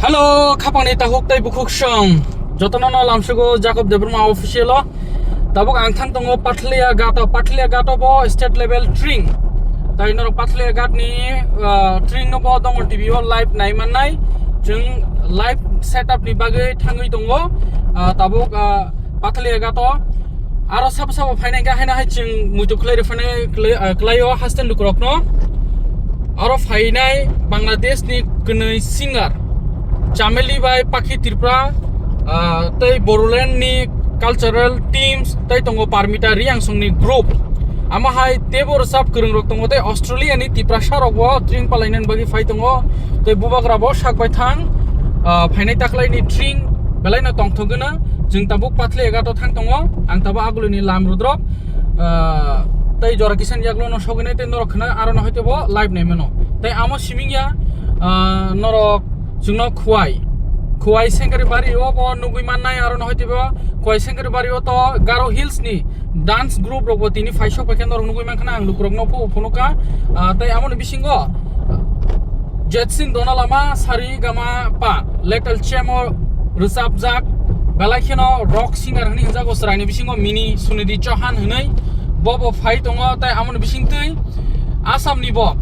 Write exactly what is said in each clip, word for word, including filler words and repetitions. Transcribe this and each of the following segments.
Hello, khapangni takhuk tei bukhuk song. Jotono no lamsugo Jacob Debbarma official o. Tabuk ang thang tongo Pathalia Ghat o, Pathalia Ghat o bo state level tring. Tai norok Pathalia Ghat ni, ah, tring no bo Dongol T V o live nai mannai. Chwng live setup ni bagwi thangwi tongo. Ah, tabuk, ah, Pathalia Ghat o. Aro sabo sabo phainai khe haino hai chwng muitu khlai rw phainai khlai, ah, khlai o haste lukurokno. Aro phainai Bangladesh ni kwnwi singer Chameli bai Pakhi Tripura, ah, tei Bodoland ni cultural teams tei tongo Parmita Riyangsong ni group. Amo hai teibo rwchap kwrwng rok tongo tei Australia ni Tiprasa rok bo tring palainani bagwi phai tongo. Tei bubagra bo sak bai thang, ah, phainai taklai ni tring belai no tongthok gwnang. Chwng tabuk Pathalia Ghat o thang tongo, ang tabuk agulini lam rudrop, ah, tei jora kisan yaklo no sogwi nai tei norok khna aro no hoite bo live nai mano. Tei amo siming ya, ah, norok chwngno Khwai, Khwai Sengkari Bari o bo nugwi mannai aro no hoite bo Khwai Sengkari Bari o to Garo Hills ni dance group rok bo tini phaisok bai khe norok nugwi mankha na ang lukurok no phu phunukha. Ah, tei amo ni bisingo Jetsin Donalama Sari Gama Pa Little Chemo rwchapjak belai kheno rock singer hwnwi hwnjago chwraini bisingo Mini Sunidhi Chauhan hwnwi bo bo phai tongo tei amo ni bisingtwi Assam ni bo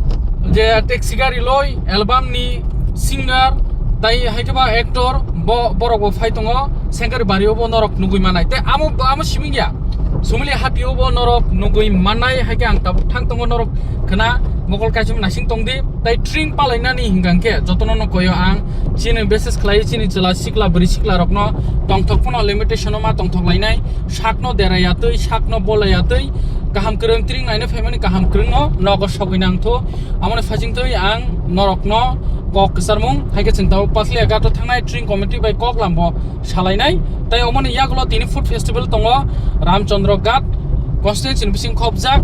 je Taxi Gari Loi album ni singer tai hai khe ba actor bo borok bo phai tongo Sengkari Bari o bo norok nugwi manai tei amo amo siming ya Sumili hati o bo norok nugwi manai hai khe ang tabuk thang tongo norok khna mokol kaisum naising tongdi. Tai tring palainani hingkha khe jotono no koyo ang chini message khlai chini chwla sikla bwrwi sikla rokno tongthok phano limitation o ma tongthok lainai sakno deraya twi sakno bolaya twi kaham kwrwng tring naino phaimani kaham kwrwngno nogo sogwi nangthu amoni phasing twi ang norokno kok kwcharmung hai khe chwng tabo Pathalia Ghat o thangnai tring committee bai kok lambo salainai. Tai omoni yagulo tini food festival tongo Ramchandra Ghat constituency ni bising khopjak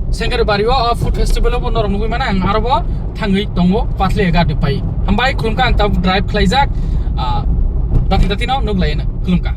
Sengkari Bari o, o food festival o bo norok nugwi mano ang aro bo thangwi tongo Pathalia Ghat ni pai. Hambai khulumkha ang tabuk drive khlaijak, ah, dati dati no nuglai na khulumkha.